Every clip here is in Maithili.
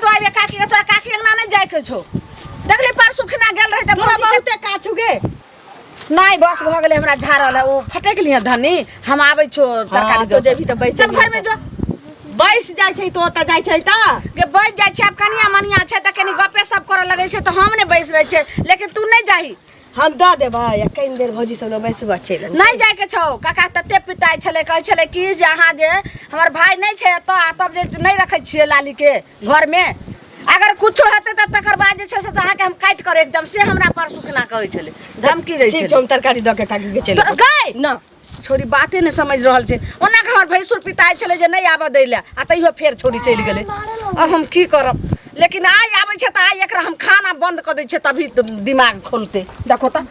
दऽ आबिहे काकी के, तोरा काकी अंगना नहि जाय के छौ। देखली परसू खिना गेल रही तऽ तोरा भौजी के- बहुते काछू गे। नहि, बस भऽ गेलै, हमरा झाड़ल है, ओ फटकि लिहे धनी, हम आबै छौ तरकारी हाँ, दऽ तो जेबही तऽ बैस चल जेबही। घर में जो। बैस जाइ छै तो ओतऽ जाइ छै तऽ के बैस जाइ छै। आब कनिया मनिया छै तऽ कनि गपे सप करऽ लगै छै तऽ हम नहि बैस रहै छै, लेकिन तू नहि जाही। हम दऽ देबै आ कनि देर भौजी सब लग बैसबऽ, चलि अयबै। नहि जायके छौ। काका तते पिताइ छलै, कहै छलै कि जे अहाँ जे हमर भाय नहि छै एतऽ आ तब जे नहि रखै छियै लालीके घरमे, अगर कुछो हेतै तऽ तकर बाद जे छै से तऽ अहाँके हम काटि कर एकदम से हमरा परसू केना कहै छलै, धमकी दै ठीक छलै। छै, हम तरकारी दऽ के काकी के चलि तोरा अयबै। गै ना। छोरी बाते नहि समझि रहल छै। ओना के हमर भैंसुर पिताइ छलै जे नहि आबऽ दै लए आ तैयो फेर छोरी चलि गेलै। आब हम की करब? लेकिन आइ आबै छै तऽ आइ एकरा हम खाना बन्द कऽ दै छियै, तभी तऽ दिमाग खोलतै। देखो तऽ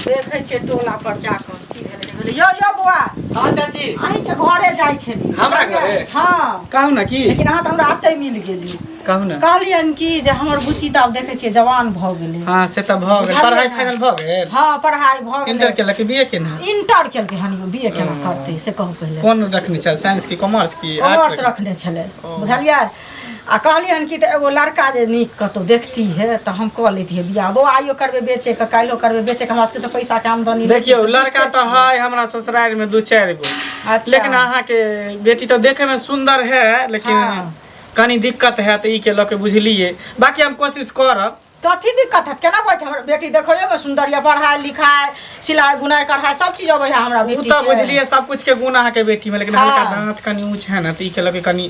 देखै छियै टोला पर जाकऽ की भेलै, नहि भेलै। यौ यौ बौआ। हाँ चाची। अहींके घरे जाइ छली। हमरा घरे? हाँ। कहू ने की। लेकिन अहाँ तऽ हमरा एतै मिल गेली। कहू ने। कहलियनि कि जे हमर बुच्ची तऽ आब देखै छियै जवान भऽ गेलै। हाँ, से तऽ भऽ गेल। बुझलियै पढ़ाई ने? फाइनल भऽ गेल? हाँ, पढ़ाई भऽ गेलै। इंटर केलक कि बीए केने? इंटर केलकै हन यौ, बीए केना करतै से कहू पहिले। कोन रखने छल, साइंस की कॉमर्स की कॉमर्स आर्ट्स? रखने छलै, बुझलियै? आ कहलियै कि तऽ एगो लड़का जे नीक कतहु देखती हे तऽ हम कऽ लैतियै बियाह। बौआ, आइयो करबै बेचेके, काल्हियो करबै बेचेके, हमरा सबके तऽ पैसाके आमदनी नहि देखियौ, छै, से लड़का बुझिते तऽ छियै। है हमरा ससुरारि में दू चारि गो। अच्छा। लेकिन अहाँके बेटी तऽ देखे में सुंदर है, लेकिन कनी दिक्कत है तऽ ई के लऽ के, बुझलियै? बाकी हम कोशिश करब। कथी दिक्कत है? केना कहै छै? हमर बेटी देखैयो में सुंदर यऽ, पढ़ाई लिखाई, सिलाई बुनाई कढ़ाई सब चीज अबै है हमरा ओ बेटी तऽ के। बुझलियै सब कुछ के गुण अहाँके बेटी में, लेकिन हल्का दाँत कनी ऊँच है ने, तऽ ई के लऽ के कनी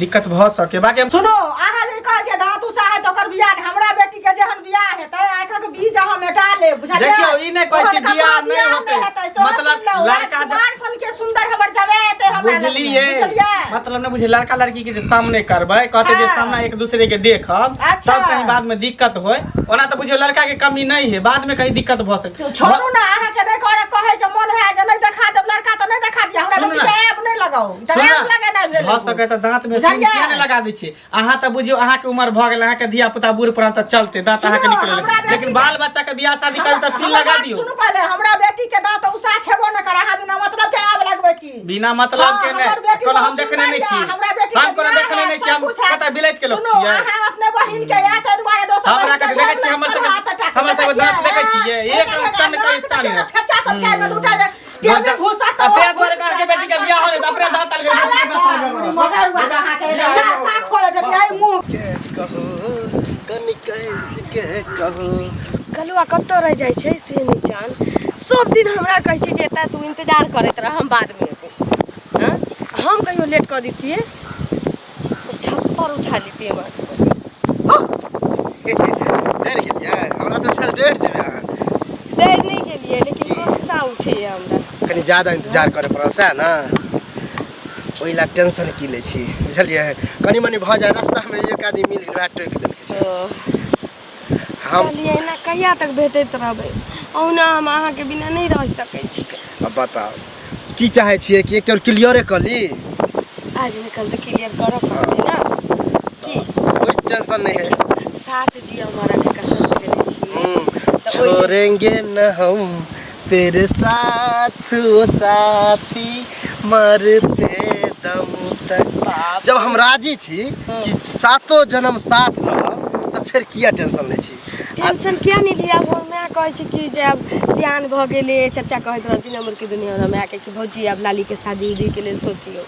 दिक्कत भऽ सके। बाकी हम सुनू, अहाँ जे कहै छियै दाँत ऊँचा है तऽ ओकर बियाह नहि, हमरा बेटी के जेहन बियाह हेतै, आँखिक बीज अहाँ मेटा लेब, बुझलियै? देखियौ, ई नहि कहै छी ओहन ककरो बियाह नहि बियाह होतै। हेतै, सेहो मतलब सुनि लउ, लड़का राजकुमार सन के सुंदर हमर जमाय एतै हमरा लगमे, बुझलियै? बुझलियै? मतलब नहि बुझलियै, लड़का लड़की के जे सामने करबै, कहते जे सामना एक दूसरे के देखब, तब कहीं बाद में दिक्कत होय। ओना तऽ बुझियौ लड़का के कमी नहीं है, बाद में कहीं दिक्कत भऽ सके। छोड़ू ना, अहाँ के नहि करे कहै के मन है जे नहि देखा देब लड़का तऽ नहि देखा दिअ। हमरा सुनू बेटी ना। के ऐब नहि लगाउ, तऽ सुन ऐब ना, लगेनाइ भेल भऽ एगो। सके तऽ दांत में बुझलियै? पिन किया नहि लगा दै छियै अहाँ? तऽ बुझियौ अहाँके उम्र भऽ गेल, अहाँके धिया पुता बूढ़ पुरान तऽ चलते दांत अहाँके सुनू, निकलल, हमरा बेटी लेकिन के- बाल बच्चा के बियाह शादी करी तऽ पिन हमर लगा बात दियौ। सुनू पहिले, हमरा बेटी के दांत उषा छेबो न करे, अहाँ बिना मतलब के आब लगबै छी। बिना मतलब हाँ, के नहि। हमर बेटी कोनो हम बहुत देखने नहि सुंदर छी। यऽ, हमरा बेटी हम के कोनो बियाह देखने है, नहि छी, सब हम कुछ है। कतऽ बिलैत के लोक सुनू, छियै? अहाँ अपने बहिन के या ताहि दुआरे दोसर हमरा बहिन के के देखै छियै, घर हमर लग सबके- हाथ अटका के हमर सबके देखै दाँत देखै छियै, छियै, एक एक चन्न के नाक चाल देखियौ ने, है। फच्चा सब के एहिमे दूटा जे अच्छा, टेमी घुसा तऽ अपने ओहो दुआरे घुसि अहाँके बेटी के बियाह होलै तऽ अपने दाँत अलगे कहला से मगर हुआ तऽ अहाँके लड़का खोज जेतै एहि मुँह के कहो, कनि कैस के कहो। कलुआ कतऽ रहि जाइ छै से नहि जान। सब दिन हमरा कहै छै जे एतऽ तू इंतजार करैत रह, हम बादमे एबै। हँ, हम कहियो लेट कऽ दितियै तऽ छप्पर उठा लितियै माथपर। डरि गेलियै? हमरा तऽ बुझायल डरि जेबै अहाँ। डरि नहि गेलियै, लेकिन गुस्सा उठैए हमरा। कनि ज्यादा इंतजार करे पड़ल, सएह ने? ओहि लए टेंशन की लै छी, बुझलियै? कनि मनि भऽ जाय रास्तामे, एक आदमी मिल गेल, वएह टोकि देलकै छै। हम कहलियै एना कहिया तक भेटैत रहबै? ओहुना हम अहाँके बिना नहि रहि सकै छी। अब बताउ, की चाहै छियै? कि एक क्लियरे कऽ ली? आज निकल तऽ क्लियर करऽ पड़तै ने की? कोई टेंशन नहीं है। साथ जी हमारा के कसम खेने छियै। तऽ ओहि छोड़ेंगे न हम तेरे साथ वो साथी, मरते दम तक। बाप। जब हम राजी छी कि सातो जन्म साथ रहब, तऽ फेर किया टेंशन लै छी? टेंशन किया नहि लिअ? आब हमर माय कहै छै कि जे आब सियान भऽ गेलै। चचा कहैत रहथिन हमर के दुनिया हमरा मायके कि भौजी, आब लालीके शादी उदीके लेल सोचियौ,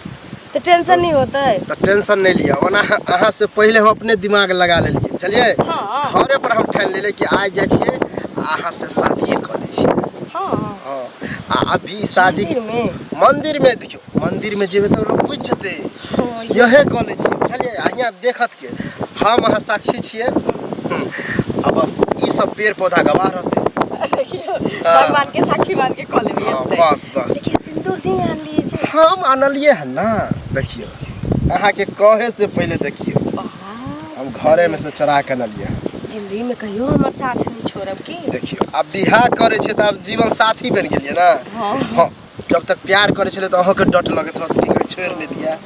तऽ टेंशन नहि होतै? तऽ टेंशन नहि लिअ। ओना अहाँ से पहिले हम अपने दिमाग लगा लेलियै, बुझलियै? घरे पर हम ठानि लेलियै कि आज जाइ छियै आ अहाँ से शादिए कऽ लै छियै। हँ, आ अभी शादी मंदिरमे? मंदिरमे देखियौ, मंदिरमे जेबै तऽ लोक बुझि जेतै। यहे कऽ लै छियै, बुझलियै? आ हियाँ देखत के? हम अहाँ साक्षी छियै। आ बस ई सब पेड़ पौधा गवाह रहतै। देखियौ, भगवान के साक्षी मान के कऽ लेबै। एतै। बस बस। देखिए, सिंदूर नहीं आनलियै जे? हम आनलियै हन ना। देखियौ, अहाँके कहे से पहिले देखियौ, हम घरेमे से चोरा के अनलियै हन। जिंदगी में कहियो हमर साथ नहीं छोड़ब की? देखियौ, आब बियाह करै छै तऽ आब जीवन साथी बनि गेलियै ने। हँ, जब तक प्यार करै छलै तऽ अहाँके डट लगैत होत कि कहीं छोड़ि नहि दिया,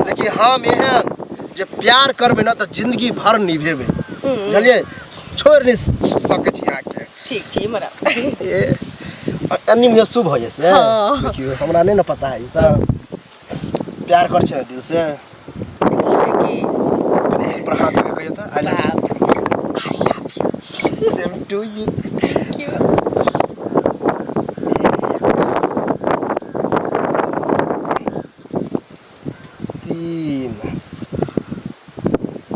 लेकिन हम एहन जे प्यार करबै ने तऽ जिंदगी भर निभेबै, बुझलियै? छोड़ि नहि सकै छी अहाँके। ठीक छै मरा। ए एनी में शुभ हो जैसे। देखियौ, हमरा नहि ने पता है ई सब। प्यार कर छै ने दिल से? दिल से की? कनि दिल पर पर हाथ धऽ के कहियौ तऽ I love I love you you same to you thank you तीन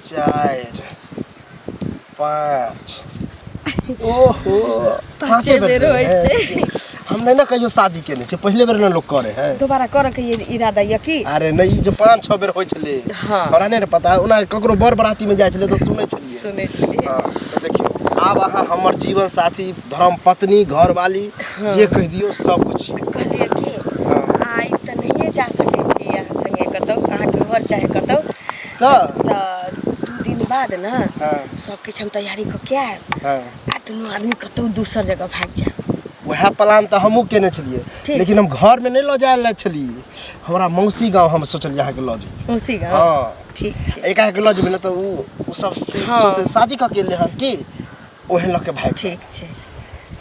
चारि पाँच ओहो पाँचे बेर होइ है। छै। हम नहि ने कहियो शादी केने छियै पहिले बेर ने लोक करे है दोबारा करऽ के ये इरादा यऽ की अरे नहि ई जे पाँच छओ बेर होइ छलै हाँ। हमरा नहि ने पता ओना ककरो बर बराती में जाइ छलै तऽ सुनै छलियै सुनै छलियै हाँ, तऽ देखियौ आब अहाँ हमर जीवन साथी धर्म पत्नी घरवाली जे कहि दियौ सब कुछ छी कहलियै की हाँ। आइ तऽ नहिए जा सकै छी अहाँ संगे कतहु अहाँके घर चाहे कतहु तऽ तऽ दू दिन बाद ने हाँ सब किछु हम तैयारी कऽ के आयब हाँ आ दुनू आदमी कतहु दोसर जगह भागि जायब वएह प्लान तऽ हमहूँ केने छलियै ठीक। लेकिन हम घरमे नहि लऽ जाय लए छलियै हमरा मौसी गाँव हम सोचलियै अहाँके लऽ जैती मौसी गाँव हाँ ठीक छै एकाएक लऽ जेबै ने तऽ उ उ सब हाँ। सोचतै शादी कऽ के एलै हन की ओहे लऽ के भागि ठीक छै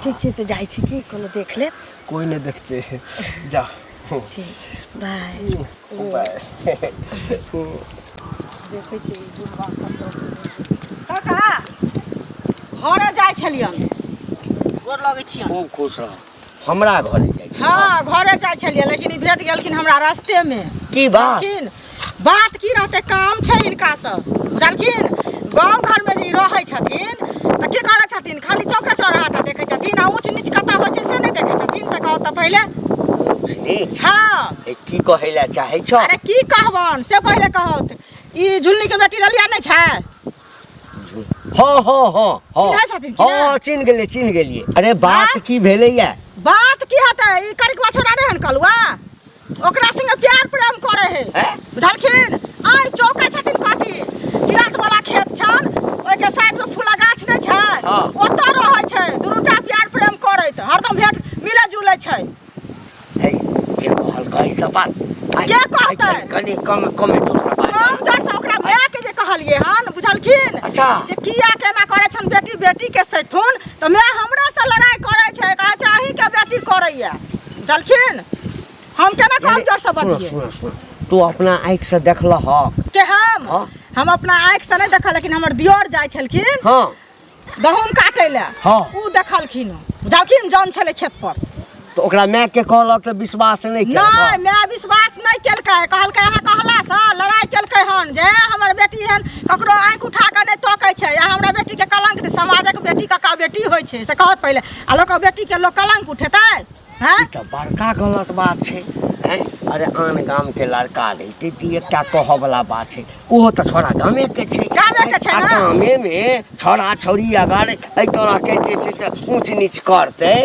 ठीक छै तऽ जाइ छी की कोनो देख लेत कोई नहि देखते जा ठीक बाय बाय देखै छियै ई बुढ़बा कतऽ काका घरे जाइ छलियन गोर लगै छियन खूब खुश रह हमरा घरे जाइ छी हँ घरे जाइ छलियै लेकिन ई भेट गेलखिन हमरा रास्तेमे की बात बुझलखिन बात की रहतै काम छै हिनकासँ बुझलखिन गाँव घरमे जे ई रहै छथिन तऽ की करै छथिन खाली चौके चौराहाटा देखै छथिन आ ऊँच नीच कतऽ होइ छै से नहि देखै छथिन से कहू तऽ पहिले नीच हँ ए, की कहै लए चाहै छौ अरे की कहबन से पहिले कहत ई झुलनी के बेटी ललिया नहि छै हँ हँ हँ हँ चिन्है छथिन कि हँ नहि? चिन्ह गेलियै चिन्ह गेलियै अरे बात की भेलैया बात की हेतै ई करिकवा छोड़ा नहि हन कलुआ ओकरा संगे प्यार प्रेम करे है हैं? बुझलखिन आइ चौका छथिन कथी चिरात वाला खेत छन ओहिके साइड में फूला गाछ नहि छै हाँ। ओतऽ रहै छै दुनूटा प्यार प्रेम करैत हरदम भेट मिलै जुलै छै हे के कहलकै ई सब बात आइ- के कहतै? आइ कनि कम कमे जोर से बात कम जोर से ओकरा माय के जे कहलिए हन बुझलखिन अच्छा। जे किया केना करे छन बेटी बेटी के सैथुन तऽ माय हमरा से लड़ाई करे छै कहै छै अहीं के बेटी करैया बुझलखिन हम केना कम जोर से सुनो बजिए सुनो सुनो तू अपना आँखि से देखलहक के हम हाँ। हम अपना आँखि से नहीं देखल लेकिन हमर दियोर जाइ छलखिन हाँ गहूम काटै लए हाँ। उ देखलखिन बुझलखिन जौन छलै खेत पर तऽ ओकरा माय के कहलक तऽ विश्वास नहि नहि केलक माय विश्वास नहि केलकै कहलकै अहाँ कहलासँ लड़ाइ केलकै हन जे हमर बेटी एहन ककरो आँखि उठा कऽ नहि तकै छै आ हमरा बेटीके कलंक समाजक बेटी कका बेटी होइ छै से कहत पहिले आ लोकक बेटीके लोक कलंक उठेतै हैं ई तऽ बड़का गलत बात छै हैं अरे आन गामके लड़का रहितै तऽ ई एकटा कहऽवला बात छै ओहो तऽ छोड़ा गामेके छै गामेके छै आ ने। गामेमे छोड़ा छौड़ी अगर एहि तरहके जे छै से ऊँच नीच करतै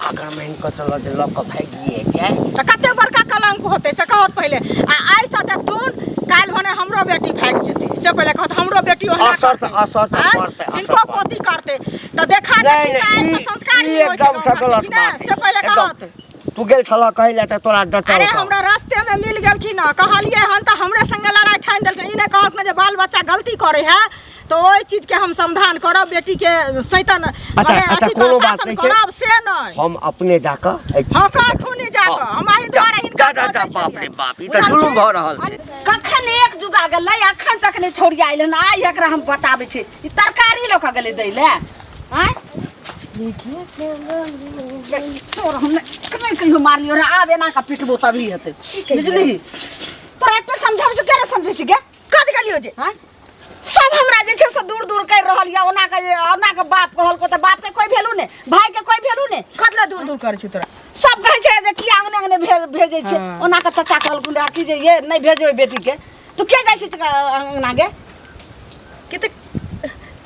अगर मानि कऽ चलऽ जे लऽ कऽ भागिए जाय तऽ कते बड़का कलंक होतै से कहत पहिले आ आइसँ देखथुन काल्हि भने हमरो बेटी भागि जेतै से पहिले कहत हमरो बेटी ओहिना असर तऽ- करतै। असर तऽ आँय? पड़तै, असर हिनको पड़तै। पोती करतै तऽ देखा नहि देखी तऽ नहि आइसँ ई संस्कार ई नहि होइ छै एकदम से गाँव घरके, गलत कि नहि? बात से पहिले एकदम। कहत तू गेल छलह कहै लए तऽ तोरा डटल अरे हमरा रास्ते में मिल गेलखिन हँ कहलियै हन तऽ हमरे संगे लड़ाइ ठानि देलखिन ई नहि कहत ने जे बाल बच्चा गलती करे है तऽ ओहि चीज के हम समाधान करब बेटी के सैतन अच्छा, मने अच्छा, अथी कोनो पर बात शासन नहि छै। करब से नहि हम अपने जाकऽ एहि चीजके हँ देखै कहथुन नहि जाकऽ हँ। हम एहि दुआरे हिनका जा, जा, जा, बजै बाप रे छलियै। बाप ई तऽ जुलुम भऽ रहल छै कखन एक जुगा गेलै अखन तक नहि छौड़िया आयल हन आइ एकरा हम बताबै छी ई तरकारी लऽ कऽ गेलै दै लए आँय तोर हम नहि कहियो मारलियो रे आब एना कऽ पिटबो तभी हेतै बुझलिही तोरा एते समझाबै छियौ केना समझै छी गे कत गेलियो जे आँय सब हमरा जे छै से दूर दूर करि रहल यऽ ओना के ओना के बाप कहलको तऽ बाप के कोई वैल्यू नहि भाई के कोई वैल्यू नहि कत ला दूर दूर करै छी तोरा सब कहै छै जे किया अंगने अंगने भेजै छै हाँ। ओना के चाचा कहलखुन रहए कि जे ये नहि भेजबै बेटी के तू किया जाइ छी अंगना गे कि तऽ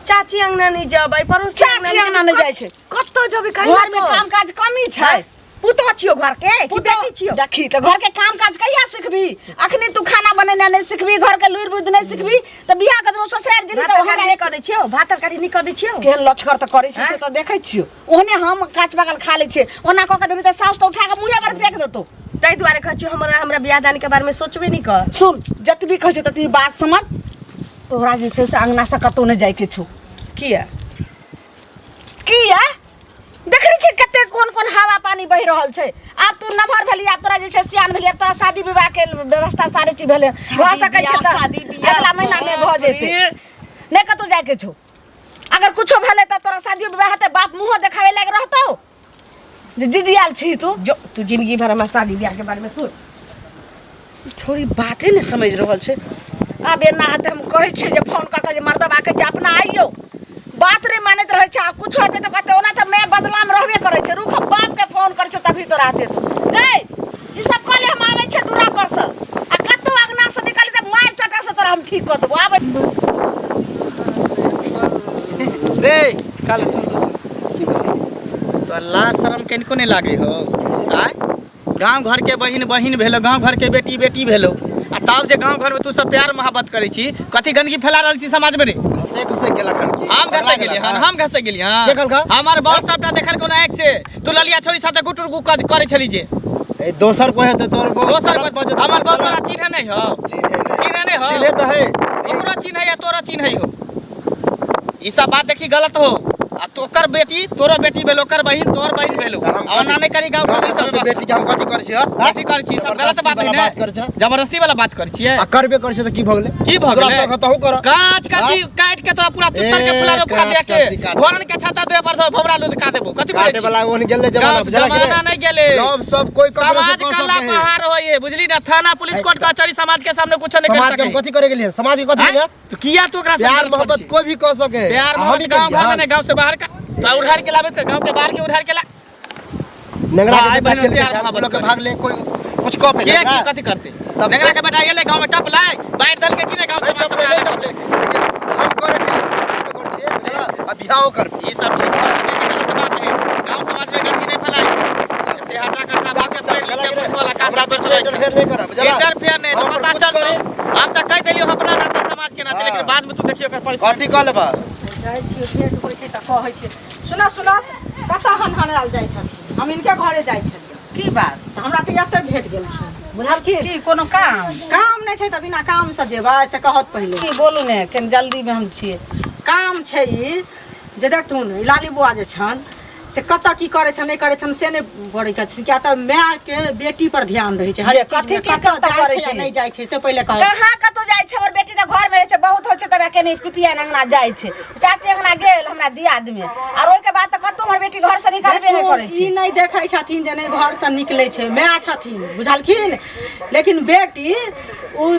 चाची अंगना नहि जेबै पड़ोसी चाची अंगना नहि जाइ छै। कतऽ जेबै कहीं घर में काम काज कमी छै पुतोह छियौ घर के कि बेटी छियौ देखी तऽ घर के काम काज कहिया सिखबी अखनी तू खाना बनेनाइ नहि सिखबी घर के लुरि बुद्धि नहि सिखबी तऽ बियाह के दिन ससुरारि जेबी भात तऽ तरकारी हमरा नहि कऽ दै छियौ भात तरकारी नहि कऽ दै छियौ केहन लचकर तऽ करै छी से तऽ देखै छियौ ओहने हम काच पकल खा लै छियै ओना कऽ के देबी तऽ साउस तऽ उठा कऽ मुँहे पर फेंक देतौ ताहि दुआरे कहै छियौ हमरा हमरा बियाह दान के बारे में सोचबे नहि कर सुन जतबी कहै छियौ ततबी बात समझ तोहरा जे छै से अङ्गनासँ कतहु नहि जाइके छौ किया किया देखै छियै कते कोन कोन हवा पानी बहि रहल छै आब तू नमहर भेली आब तोरा जे छै सियान भेली आब तोरा शादी विवाह के व्यवस्था सारे चीज भेलै भऽ सकै छै तऽ शादी बियाह अगला महीना मे भऽ जेतै बाप रे। नहि कतौ जाइके छौ अगर कुछो भेलै तब तोरा शादियो विवाह हेतै बाप मुँहो देखाबै लायक रहतौ जे जिदियाल छी तू जो तू जिंदगी भर हमर शादी ब्याह के बारे में सोच ई छोरी बाते नहि समझि रहल छै आब एना हेतै हम कहै छियै जे फोन कऽ कऽ जे मर्दबा के जे अपना आइयौ बात नहि मानैत रहै छै आ कुछो हेतै तऽ कहतै ओना तऽ मैं बदलाम रहबे करै छै रुक हम बापके फोन करै छियौ तभी तोरा हेतै तू गै ई सब कहले हम आबै छियै दूरा पर से आ कतौ अङ्गना से निकली तऽ मारि चटा से तोरा हम ठीक कऽ देबो आबै रे काल सुन सुन सुन तो लाज शरम कनिको नहि लागै हो आय गाँव घरके बहिन बहिन भेलो गाँव घरके बेटी बेटी भेलो आ तब जे गाँव घरमे तू सब प्यार मोहब्बत करै छी कथी गंदगी फैला रहल छी समाजमे रे घसे घसे गेलक हन की हम घसे गेलियै हन हम घसे गेलियै हन के कहलका? हमर बॉस सबटा देखल कोनो आँखि से तू ललिया छोरी साथे गुटुर गु करै छली जे ए दोसर कोई हेतै तोर बहु दोसर गलत कोइ- बजत हमर बॉस गलत। तोरा चिन्है नहि हौ चिन्है नहि चिन्है नहि हौ चिन्है तऽ है ओकरो चिन्है या तोरो चिन्है हो ई सब बात देखी गलत हो आ तोकर बेटी तोरो बेटी भेलो ओकर बहिन तोहर बहिन भेलो तऽ हम आ ओना नहि करी गाँव गाँव घर सब सबके बेटी के हम कथी करै छियै हाँ? कथी करै छी सब गलत बात है जबरदस्ती वाला ने बात करै छै जबरदस्ती वाला बात करै छियै आ करबे करै छै तऽ की भऽ गेलै की भऽ तोरा गेलै शौक तहू कर कांच काची काट के तोरा पूरा तुत्तर के ए, फुला दो पूरा कांच दे के काची काट। घोरन के छाता दे पर दो भमरा लुद का देबो कथी बोलै काटे छी वाला ओहन गेलै जमाना गाँव बुझलक जमाना रे? नहीं गेलै लव सब कोई ककरो से समाज कह कला सकै है बाहर होइए बुझली ना थाना पुलिस कोर्ट कचहरी समाज के सामने कुछ नहीं समाज कर के हम सके कथी करे गेलियै समाज के कथी आँय? गेलियै तो किया तू ओकरा से प्यार गलत करै मोहब्बत छी? कोई भी कह सके है। प्यार आ हम मोहब्बत ही गांव घर में करियै नहीं गांव से बाहर का तो उधार के लाबे तो गांव के बाहर के उधार के ला नेंगरा के भाई बेटा बहन खेल के प्यार छै, मोहब्बत लोग के करे। भाग ले कोई कुछ कह पे के की कथी करते तब- नेंगरा के बेटा एले गांव में टप लाए बाहर दल के की ने गांव से बाहर सब आगे कर देलके। हम करे छियै हम करे छियै बुझला आ बियाहो कर ई सब ठीक है लेकिन गलत बात है गांव समाज में गंदगी नहीं फैलाई एते हटा कटा बात के पढ़ लिख के मूर्ख वाला का सब चलै छै इंटरफेयर नहीं करब बुझला इंटरफेयर नहीं तो हम पता कुछ चल करे। तो हम तो कह देलियो अपना नाते समाज के नाते लेकिन हाँ। बाद में तू देखियो ओकर परिस्थिति कथी कह लेबा जाइ छियै भेंट होइ छै तऽ कहै छै सुनऽ सुनऽ कतऽ हम हनायल जाइ छथिन हम हिनके घरे जाइ छलियै की बात तऽ हमरा तऽ एतऽ भेट गेलखिन बुझलखिन की कोनो काम काम नहि छै तऽ बिना कामसँ जेबै से कहत पहिले की बोलू ने कनि जल्दीमे हम छियै काम छै ई जे देखथुन ई लाली बुआ जे छनि से कतऽ की करै छनि नहि करै छनि से नहि बड़ै छै किया तऽ मायके बेटी पर ध्यान रहै छै हरेक कथी चीजमे की कतऽ कतऽ जाइ करै छै आ छै? नहि जाइ छै से पहिले कहत कहाँ कतौ जाइ छै हमर बेटी तऽ घरमे रहै छै बहुत होइ छै तब केने पितिया अंगना जाइ छै चाची अंगना गेल हमरा दियाद मे आर ओहिके बाद तऽ कतौ हमर बेटी घर से निकलबे नहि करै ई छै नहि देखै छथिन जे नहि घरसँ निकलै छै माय छथिन बुझलखिन लेकिन बेटी ओ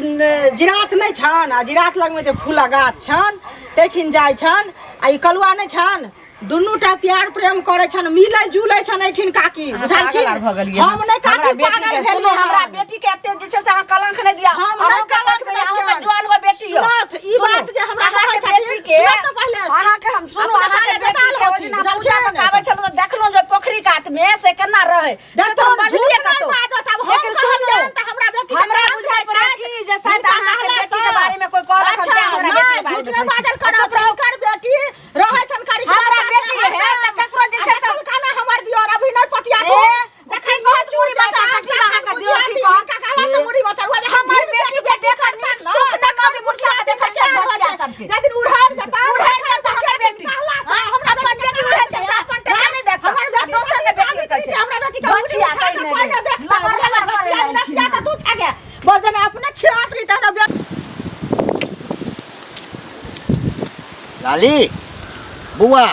जिरात नहि छनि आ जिरात लगमे जे फूलक गाछ छनि ताहिठिन जाइ छनि आ ई कलुआ नहि छनि दुनू टा प्यार प्रेम करै छनि मिलै जुलै छनि एहिठिन काकी अहाँ बुझलखिन पागल आर भऽ गेलियै हम नहि हमरा काकी बेटी पागल के सुनू, भेलियै हमरा हन। बेटी के एते जे छै से अहाँ कलंक नहि दिया हम नहि कलंक दै अहाँके छियनि। जवान हो बेटी यौ। सुनत, ई सुनू, बात जे हमरा अहाँके कहै छथिन, बेटी के सुनत तऽ पहिले। अहाँके हम सुनू अपना अहाँके ताले बेटी बेताल के ओहि होथिन, दिन हम पूजा बुझलखिन? कऽ आबै छलहुँ तऽ देखलहुँ जे पोखरि कात मे से केना रहै से तऽ देखथुन, हम बजलियै झूठ नहि कतौ बाजत, आब हम लेकिन सुनू कहलियनि तऽ हमरा बेटी के हमरा कलंक बुझाइ दै पड़ै छथि। कि जे शायद हिनका अहाँके कहला बेटी के सँ। बारे मे कोइ कहलक हन अच्छा, तें हमरा बेटी के नहि, बारे झूठ मे नहि कहै बाजल छी। करब, हुनकर बेटी रहै छनि करीब हमरा बेटी है तऽ ककरो जे छै से काना हमर दियर अभी नहि पतिया ए, जखन कहत मुड़ी बचा कथी अहाँके दियर की कहत? कहला से मुड़ी बचा हुआ जे हमर बेटी के देखऽ नीक सुख न कभी मुर्चा के देखै छियै बच्चा सबके। जाहि दिन उड़ार जता उड़ार जता हमर बेटी। कहला से हमरा अपन बेटी उड़ार छै से अपन टका नहि देखत। हमर बेटी दोसर के बेटी सावित्री छै हमरा बेटी के बचिया उठा के कहि कोइ नहि नहि देखता लबर लबर बचिया करै नसिया के तू छगे बजन अपने छियात रही तहन बेटी लाली बुआ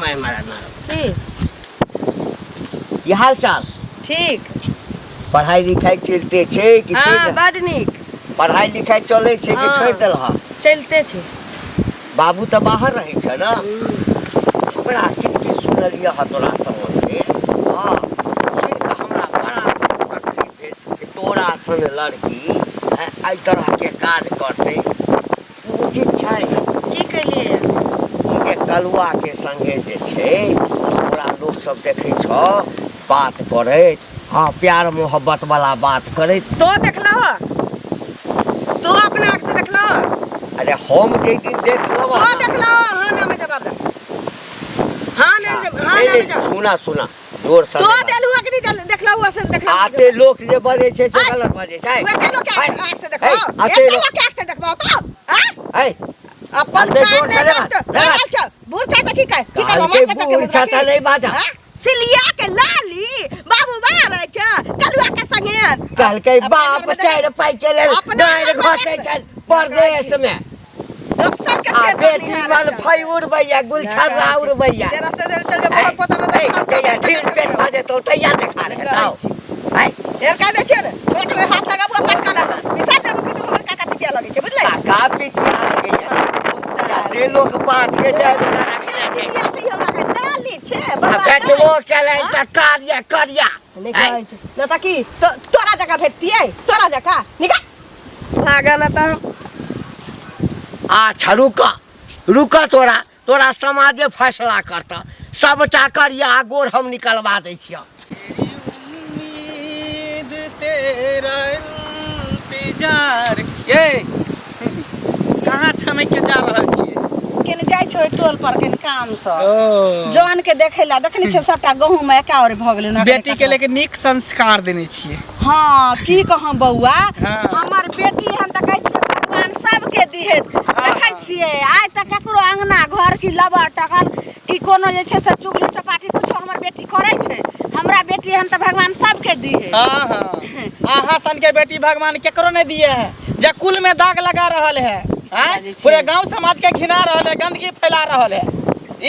माय मारा मारा की की हाल चाल ठीक पढ़ाई लिखाई चलते छै कि हाँ छोड़ि देल- बड नीक पढ़ाई लिखाई चलै छै कि हाँ। छोड़ि देलह चलिते छै बाबू तऽ बाहर रहै छै ने हमरा किछु किछु सुनलियै हँ तोरा सम्बन्धे हँ सुनि कऽ हमरा बड़ा तकलीफ भेल कि तोरा सन लड़की हैं, एहि तरहके काज करतै ई उचित छै की कहलियै ई जे कलुआके संगे जे छै तोरा लोकसभ देखै छौ बात करैत हँ प्यार मोहब्बत वाला बात करैत तो देखलह तो अपना आँख से देखलह अरे हम जाहि दिन देख लेबऽ तो देखलह हाँ ना में जवाब दे हाँ ना हाँ ना में जवाब सुना सुना जोर से तो देल हुआ कि नहीं देखला हुआ से देखला आते लोक जे बजै छै से गलत बजै छै एते लोक के आँख से देखबो आते एते लोक के आँख से देखबो तो हां है अपन आते कान जोर नहीं से देखतो ले बात। अच्छा बूढ़ छा त की कह की करबो कहलकै मार के चक्के बूढ़ छा त नहीं बाजा। सिलिया के लाली बाबू बाहर रहै छै कलुआ के संगे कहलकै अपना बाप घरमे चारि पाइ के लेल अपना डाँरि घरमे घसै देख। छनि परदेश मे दोसर के आ पेट बेटी मन फई उड़बैया गुलछर्रा उड़बैया तेरा से चल जा बहुत पता न ए, तैया ढील पेट भऽ जेतौ तैया देखा रहे ताऊ आय ढेर का दै छियै ने छोट में हाथ लगाबू आ पटका लागल बिसर जाबू कि तू हमर काका पितिया लगै छै बुझलै काका पितिया लगैया जते लोक बात के जाय रखने छै पितिया पितिया हमरा के लाली छै आ बर्बाद बेटबो केलै तऽ करिया करिया नहि कहै छै नहि तऽ की तोरा जकाँ भेटतियै तोरा जकाँ निकाल भागऽ न तऽ अच्छा रुक रुक तोरा तोरा समाजे फैसला करतऽ सबटा करिया आ गोर हम निकलवा दै छियऽ उम्मीद तेरा इंतजार ये कहाँ छमक के जा रहल छियै केने जाइ छै ओहि टोल पर केने काम से ओ जौन के देखे ला देखने छै सबटा गहूम एका ओर भऽ गेलै ना बेटी के लेके नीक संस्कार देने छियै हाँ की कहम बौआ हाँ। हमर बेटी हम तऽ कहै छियै भगवान सबके दिहे देखै छियै आइ तक ककरो अंगना घर की लबर टकर की कोनो जे छै से चुगली चपाटी कुछो हमर बेटी करै छै हमरा बेटी हम तऽ भगवान सबके दिहे हाँ हाँ अहाँ सन के बेटी भगवान केकरो नहीं दिए है जे कुल में दाग लगा रहल है आँय? बाजै छियै। पूरे गांव समाज के घिना रहल है गंदगी फैला रहल है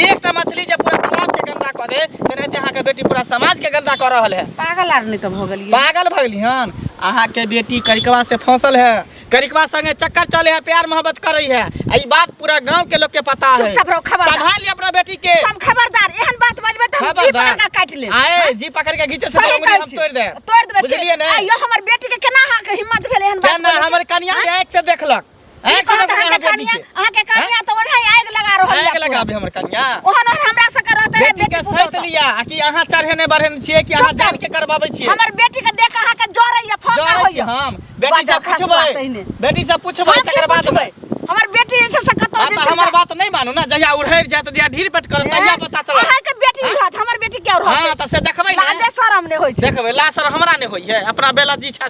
एकटा मछली जे पूरा तालाब के गंदा कऽ दे तेनाहिते अहाँ के बेटी पूरा समाज के गंदा कऽ रहल है पागल आर नहि तऽ भऽ गेलियै पागल भऽ गेली हन अहाँ के बेटी करिकवा से फसल है करिकवा संगे चक्कर चले है प्यार मोहब्बत करे है आ ई बात पूरा गांव के लोग के पता है चुपचाप रहो, खबरदार। संभाल लिया अपना बेटी के सब खबरदार एहन बात बजबै तऽ हम जी पकड़ के काटि लेब आए जी पकड़ के घीचे से सही उंगली कहै हम छी। तोड़ दे तोड़ देबै बुझलिए ने आइयो हमर बेटी के केना अहाँके हिम्मत भेल एहन बात केना बोलैके? हमर कनिया के आँख से देखलक की आँख से कहत देखलक अहाँके अहाँके बेटी कनिया के अहाँके कनिया तऽ ओनाही आगि लगा रहल आगि यऽ पूरा। लगाबे हमर कनिया ओहन ओहन हमरा सबके रहते रहे बेटी के बेटी सैत पुतोह लिया आ कि अहाँ चढ़ेने बढ़ेने छियै कि अहाँ चुप जान के करबाबै छियै हमर बेटी के देख अहाँके जरैया फोका जरै छी होइया हम बेटी से बाजऽ खसुआ पूछबै तहिने। बेटी से पूछबै हम की तकर बाद पूछबै? हमर बेटी जे छै से कतौ हाँ, जे तऽ छै हमर से- बात नहि मानू ने जहिया उड़हरि जायत जहिया ढीर पेट करत तहिया पता चलत अहाँके बेटी रहत हमर बेटी क्या रहत हाँ तऽ से देखबै ने लाजे शरम नहि होइ छै देखबै लाज शरम हमरा नहि होइ है अपना बेला जी छै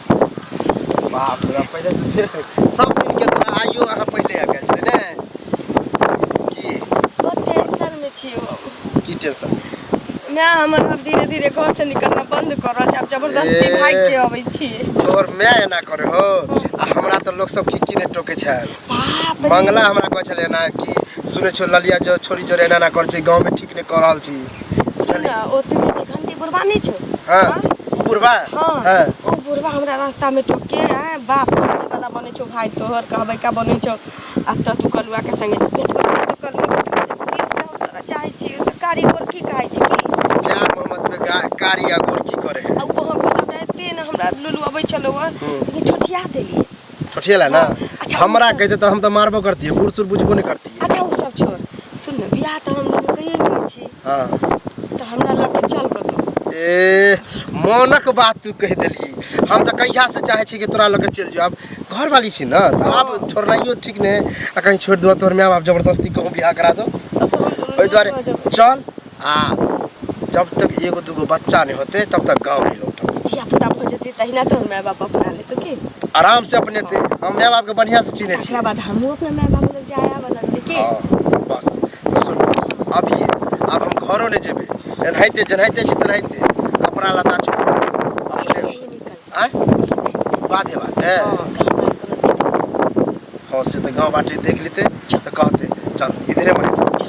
बाप रे बाप, पहिले से फेर सब दिन के तरह आइयो अहाँ पहिले आबि गेल छलै ने की बहुत टेंशन में छियै हम। की टेंशन माय हमर आब धीरे धीरे घर से निकलना बंद कर रहल छै आब जबरदस्ती ए। भागि के अबै छियै तोहर माय एना करे हो आ हमरा तऽ लोक सब की की नहि टोके छल बाप रे मंगला हमरा कहै छलै एना कि सुनै छौ ललिया जो छोरी जोरे एना एना करै छै गाँवमे ठीक नहि कऽ रहल छी सुन बुझलियै ने ओतबे के घंटी बुढ़बा नहि छौ हँ ओ बुढ़बा हाँ हँ ओ बुढ़बा हमरा रास्ता में टोके आय बाप रे वाला बनै छौ भाई तोहर कहबै का बनै छौ आ तऽ तू कलुआ के संगे भेट कर तू कलुआ के दिल से हम तोरा चाहै छी तऽ कारी गोर की कहै छी की प्यार मोहम्मद में कारी आ गोर की करे है आ ओ हम हमरा एते ने हमरा लुलु अबै छलौ हँ लेकिन छोटिया देलियै छोटिएला ना अच्छा, हमरा ओ सब- कहते तऽ हम तऽ मारबो करतियै बूढ़ सूढ़ बुझबो नहि करतियै अच्छा ओ सब छोड़ सुन ने बियाह तऽ हम दुनू कहिए गेल छी हँ तऽ हमरा लऽ के चल कतौ ए मोनक बात तू कहि देलही हम तऽ कहिया से चाहै छी कि तोरा लऽ के चलि जाउ आब घरवाली छी ने तऽ आब छोड़नाइयो ठीक नहि आ कहीं छोड़ि देबऽ तोहर माय बाप जबरदस्ती कहूँ बियाह करा दो तब तऽ हम दुनू ओहि दुआरे भऽ जेबै। चल आ जब तक एगो दूगो बच्चा नहि होते तब तक गाँव नहीं लौटब धिया पुता भऽ जेतै तहिना तोहर माय बाप अपना लेतौ की आराम से अपने ते हम माय बाप के बढ़िया से चिन्है छी तकरा बाद हमहूँ अपना माय बाप लग जाय आबऽ लगबै की हाँ, बस तऽ सुन अभी आब हम घरो नहि जेबै एनाहिते जेनाहिते छी तेनाहिते कपड़ा लत्ता छोड़ अपने यही निकल आँय बाधे बाटे हाँ, गाँव बार कोनो देख हाँ से तऽ गाँव बाटे देख लेते तऽ कहते चल इधरे मत